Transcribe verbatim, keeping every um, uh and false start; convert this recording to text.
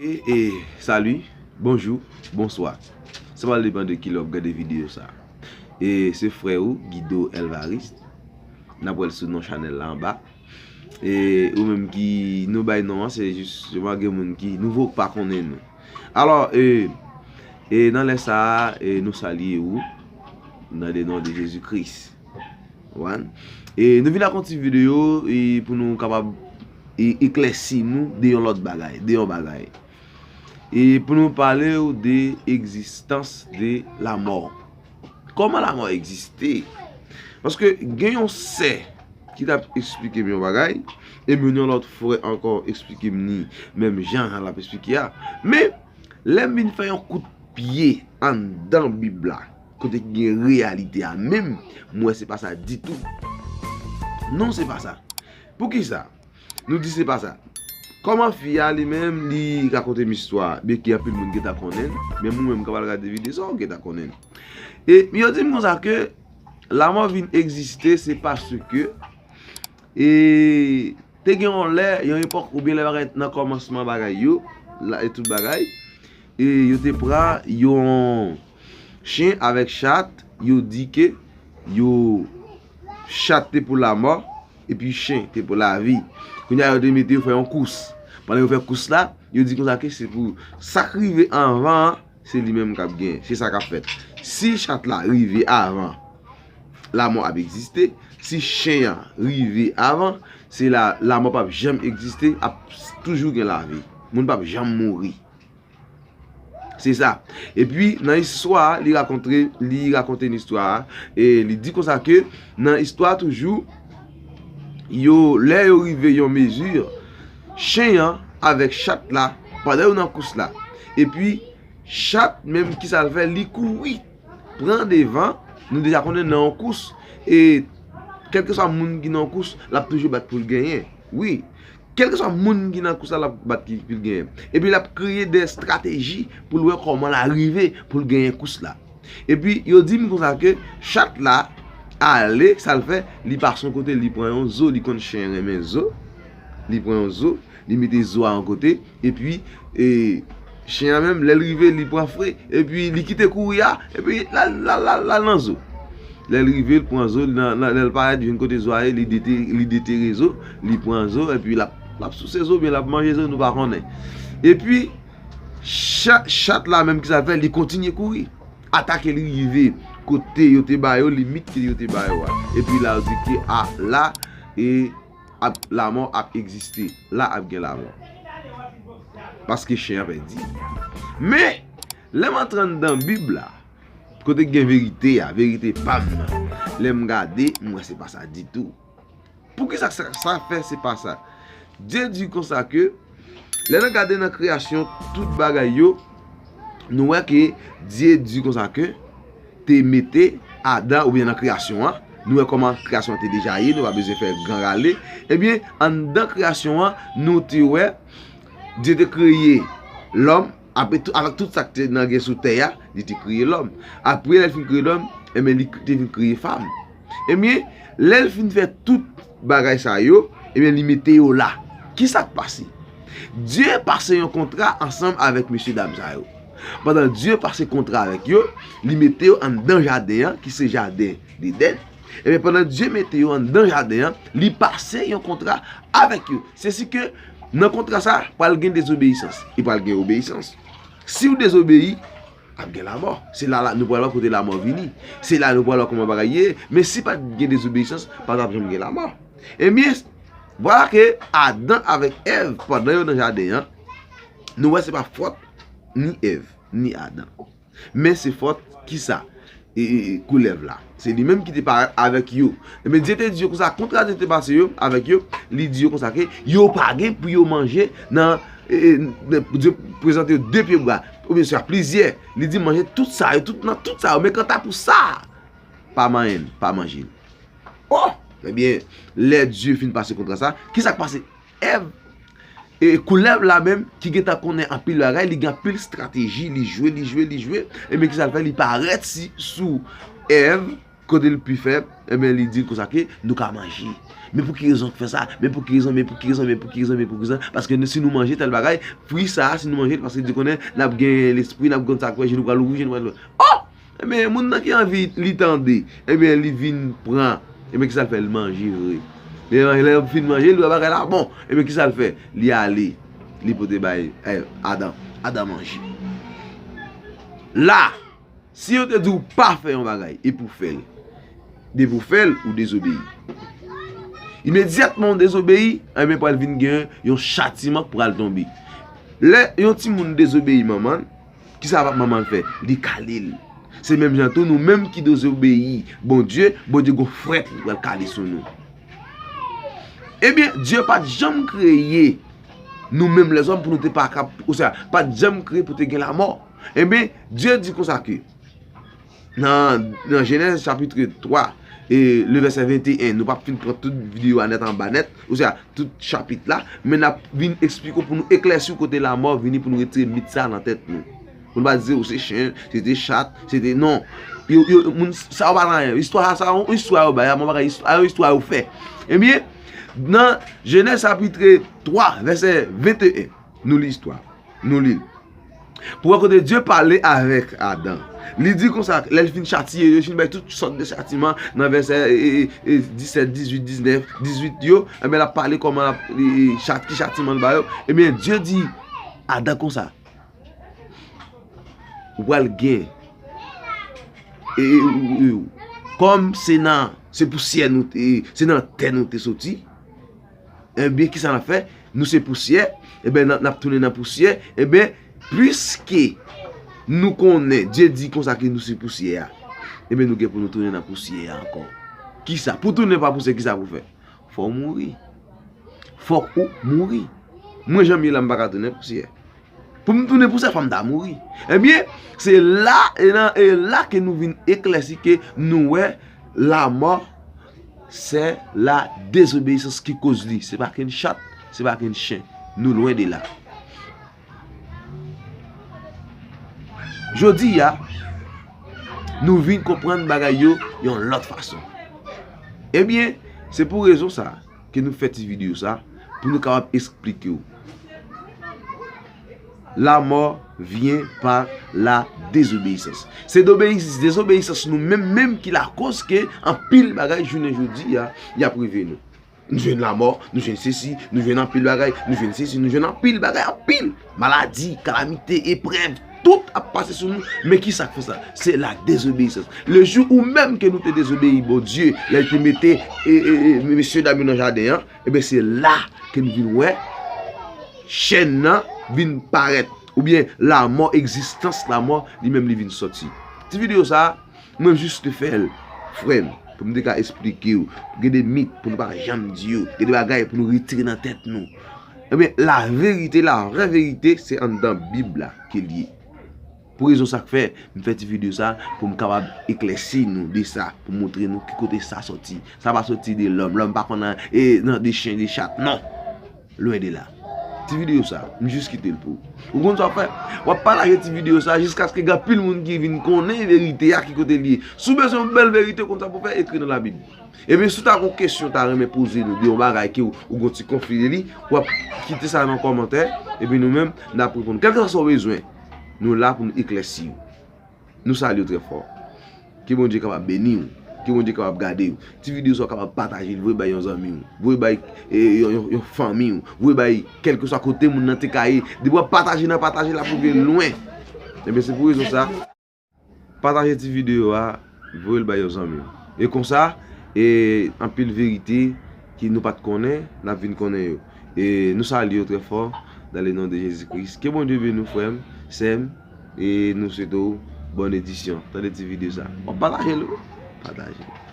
E, e, sali, bonjou, bonswa. Sa pral depann de kilè w ap gade videyo sa. E se frè ou, Guido Elvariste. N ap wè l sou non chanèl la anba. E ou menm ki nou bay non an, se jis, se pa gen moun ki nouvo k pa konnen nou. Alò, e, e nan lè sa a, e nou salye ou nan le non de Jezi Kris. Konprann? E nou vin ak yon ti videyo, e pou nou kapab, e, eklèsi nou de yon lòt bagay, de yon bagay. E pou nou pale w de egzistans de lamò. Kòman lamò egziste? Paske gen yon sè ki t ap eksplike m yon bagay, e men yon lòt frè ankò eksplike m ni menm jan l ap eksplike a. Men, lè m vin fè yon kout pye anndan Bib la, kote ki gen reyalite a menm, m wè se pa sa ditou. Non, se pa sa. Poukisa? Nou di se pa sa. Kòman fi a li menm, li rakonte m istwa, byen ki anpil moun gentan konnen l, menm ou menm k ap al gade videyo sa, ou gentan konnen l. E yo di m konsa ke lamò vin egziste, se paske, e, te gen yon lè, yon epòk, oubyen lè bagay nan kòmansman bagay yo, la, e tout bagay, e yo te pran yon chen avèk chat, yo di ke yo, chat te pou lamò, epi chen te pou lavi. Kounye a, yo te mete yo fè yon kous. Pandan yo fè kous la, yo di konsa ke se pou sa k rive anvan an, se li menm k ap genyen. Se sa k ap fèt. Si chat la rive avan, lamò ap egziste. Si chen an rive avan, se la, lamò p ap janm egziste, ap toujou gen lavi. Moun p ap janm mouri. Se sa. Epi, nan istwa a, li rakonte, li rakonte n istwa a, e li di konsa ke nan istwa a toujou, yo, lè yo rive yon mezi, chen an avèk chat la, pandan yo nan kous la, epi chat menm, kisa l fè? Li kouri pran devan, nou deja konnen nan yon kous, e kèlkeswa moun ki nan yon kous, l ap toujou bat pou l genyen. Wi, kèlkeswa moun ki nan kous la, l ap bat ki, pou l genyen. Epi l ap kreye de estrateji pou l wè kòman l a rive pou l genyen kous la. Epi yo di m konsa ke chat la ale, sa l fè, li pase yon kote, li pran yon zo, li konn chen renmen zo, li pran yon zo, li mete zo a yon kote, epi, e, chen an menm, lè l rive, li pran fre, epi li kite kouri a, epi l al, l al, l al, l al nan zo. Lè l rive, l pran zo, nan, nan, lè l parèt, jwenn kote zo a ye, li dete-, li detere zo, li pran zo, epi l ap, l ap souse zo, oubyen l ap manje zo, nou pa konnen. Epi, chat, chat la menm, kisa l fè? Li kontinye kouri. Ata ke li rive kote yo te ba yo, limit ke yo te ba yo a. Epi la, yo di ke, a, la, e ap, lamò ap egziste. La ap gen lamò. Paske chen an pèdi. Men, lè m antre anndan Bib la, kote gen verite a, verite pa m nan, lè m gade, m wè se pa sa ditou. Poukisa sa, sa fè se pa sa? Dye di konsa ke, lè n gade nan kreyasyon tout bagay yo, nou wè ke Dye di konsa ke te mete Adan, oubyen nan kreyasyon an, nou wè kòman kreyasyon an te deja ye, nou pa bezwen fè gran rale. Ebyen, anndan kreyasyon an, nou te wè Dye te kreye lòm, apre tou, avèk tout sa k te nan gen sou tè a, li te kreye lòm. Apre, lè l fin kreye lòm, ebyen, li te vin kreye fanm. Ebyen, lè l fin fè tout bagay sa yo, ebyen, li mete yo la. Ki sa k pase? Dye pase yon kontra ansanm avèk mesye dam sa yo. Pandan Dye pase kontra avèk yo, li mete yo anndan jaden an, ki se jaden Edenn. Ebyen, pandan Dye mete yo anndan jaden an, li pase yon kontra avèk yo. Se si ke nan kontra sa, pral gen dezobeyisans. E pral gen obeyisans. Si w dezobeyi, ap gen lamò. Se la, la nou pral wè kote lamò vini. Se la nou pral wè kòman bagay ye. Men si pa t gen dezobeyisans, pa t ap janm gen lamò. Ebyen, vwala ke Adan avèk Èv, pandan yo nan jaden an, nou wè se pa fòt ni Èv, ni Adan. Men se fòt kisa? E, e, e, koulèv la. Se li menm ki te parèt avèk yo. Ebyen, Dye te di yo konsa, kontra Dye te pase yo, avèk yo, li di yo konsa ke yo pa gen pou yo manje nan, e, e, nan, Dye prezante yo de pye bwa, oubyen swa plizyè. Li di manje tout sa yo, tout, nan tout sa yo, men kanta pou sa, pa manyen l, pa manje l. O! Ebyen, lè Dye fin pase kontra sa, kisa k pase? Èv, e, koulèv la menm, ki gentan konnen anpil bagay, li gen anpil estrateji, li jwe, li jwe, li jwe. Ebyen, kisa l fè? Li parèt si, sou Èv, kote l pi fèb, ebyen, li di l konsa ke nou ka manje. Men pou ki rezon k fè sa? Men pou ki rezon? Men pou ki rezon? Men pou ki rezon? Men pou ki rezon? Paske nou, si nou manje tèl bagay, fwi sa a, si nou manje l, paske li konnen n ap gen lespri, n ap gen sa k fè, je nou pral ouvri, je nou pral. Oh! Ebyen, moun nan ki anvi li tande, ebyen, li vin pran, ebyen, kisa l fè? L manje vre. Lè, lè l fin manje, li wè bagay la bon. Ebyen, kisa l fè? Li ale, li pote bay, eh, Adan. Adan manje. La, si yo te di w pa fè yon bagay, epi w fè l. Depi w fè l, ou dezobeyi. Imedyatman w dezobeyi, ebyen, pral vin gen yon chatiman k pral tonbe. Lè yon timoun dezobeyi manman l, kisa manman l fè? Li kale l. Se menm jan tou, nou menm ki dezobeyi Bondye, Bondye gon frèt li pral kale sou nou. Ebyen, Dye pa t janm kreye nou menm lèzòm pou nou te pa kab, oswa, pa t janm kreye pou te gen lamò. Ebyen, Dye di konsa ke, nan, nan Jenèz chapit twa, e le vèsè venteyen, nou p ap fin pran tout videyo a nèt anba nèt, oswa, tout chapit la, men n ap vin eksplike w pou nou eklèsi w kote lamò vini pou nou retire mit sa nan tèt nou. Pou nou pa di se te chen, se te chat, se te, non. Yo, yo, moun, sa yo pa nan anyen. Istwa sa, sa yon istwa yo bay, a, yon bagay, a yon istwa yo fè. Ebyen, nan Jenèz chapit twa, vèsè venteyen, nou li istwa. Nou li l. Pou wè kote Dye pale avèk Adan. Li di konsa, lè l fin chatiye yo, li fin bay tout sòt de chatiman nan vèsè, e, e, e, disèt, dizuit, diznèf, dizuit yo, ebyen, l ap pale kòman l ap, e, e, chat-, ki chatiman l ba yo. Ebyen, Dye di Adan konsa, ou pral gen, e, e, e, e, kòm se nan, se pousyè nou te, se nan tè nou te soti, ebyen, kisa n ap fè? Nou se pousyè, ebyen, n ap, n ap tounen nan pousyè, ebyen, piske nou konnen, Dye di konsa ke nou se pousyè a, ebyen, nou gen pou nou tounen nan pousyè a ankò. Kisa? Pou tounen pa pousyè, kisa pou fè? Fò w mouri. Fòk ou mouri. Mwen, jan m ye la, m pa ka tounen pousyè. Pou m tounen pousyè, fò m ta mouri. Ebyen, se la, e nan, e la ke nou vin eklèsi ke nou wè lamò, se la dezobeyisans ki koz li. Se pa kenn chat, se pa kenn chen. Nou lwen de la. Jodi a, nou vin konprann bagay yo yon lòt fason. Ebyen, se pou rezon sa ke nou fè ti videyo sa, pou nou kapab eksplike w. La mort vient par la désobéissance. Se dezobeyis-, dezobeyisans nou menm, menm ki lakoz ke anpil bagay jounen jodi a, y ap rive nou. Nou jwenn lamò, nou jwenn sesi, nou jwenn anpil bagay, nou jwenn sesi, nou jwenn anpil bagay, anpil. Maladi, kalamite, eprèv, tout ap pase sou nou. Men ki sa k fè sa? Se la dezobeyisans. Le jou ou menm ke nou te dezobeyi Bondye, lè l te mete, e, e, e, mesye dam yo nan jaden an, ebyen, se la ke nou vin wè chèn nan vin parèt. Oubyen lamò, egzistans lamò, li menm li vin sòti. Ti videyo sa a, mwen jis te fè l, frè m, pou m te ka esplike w. Gen de mit pou nou pa janm di yo. Gen de bagay pou nou retire nan tèt nou. Ebyen, la verite, la vrè verite, se anndan Bib la ke l ye. Pou rezon sa k fè, m fè ti videyo sa pou m kapab eklèsi nou de sa, pou montre nou ki kote sa sòti. Sa pa sòti de lòm. Lòm pa konn nan, e, nan de chen, de chat, non. Lwen de la. Ti videyo sa, m jis kite l pou ou. Ou konn sa w ap fè? W ap pataje ti videyo sa jiskaske gen anpil moun ki vin konnen verite a, ki kote l ye. Si w bezwen yon bèl verite, w konn sa pou w fè, ekri nan Labib. Ebyen, si w ta gen yon kesyon w ta renmen poze nou de yon bagay ke w, ou gen yon ti konfli de li, w ap kite sa nan kòmantè, epi nou menm, n ap reponn. Kèlkeswa sa w bezwen, nou la pou nou eklèsi w. Nou salye w trè fò. Ke Bondye kapab beni w. Ke Bondye kapab gade w. Ti videyo sa w kapab pataje l, voye bay yon zanmi w. Voye bay, e, yon, yon, yon fanmi w. Voye bay kèlkeswa kote moun nan te ka ye. Depi w ap pataje nan pataje l ap rive lwen. Ebyen, se pou rezon sa. Pataje ti videyo a, voye l bay yon zanmi w. E konsa, e anpil verite ki nou pa t konnen, n ap vin konnen yo. E nou salye w trè fò, dans le nom de Jésus-Christ. Ke Bondye beni w, frè m, sè m, e nou swete w bòn edisyon. Tande ti videyo sa. W ap pataje l, wi. Pataje.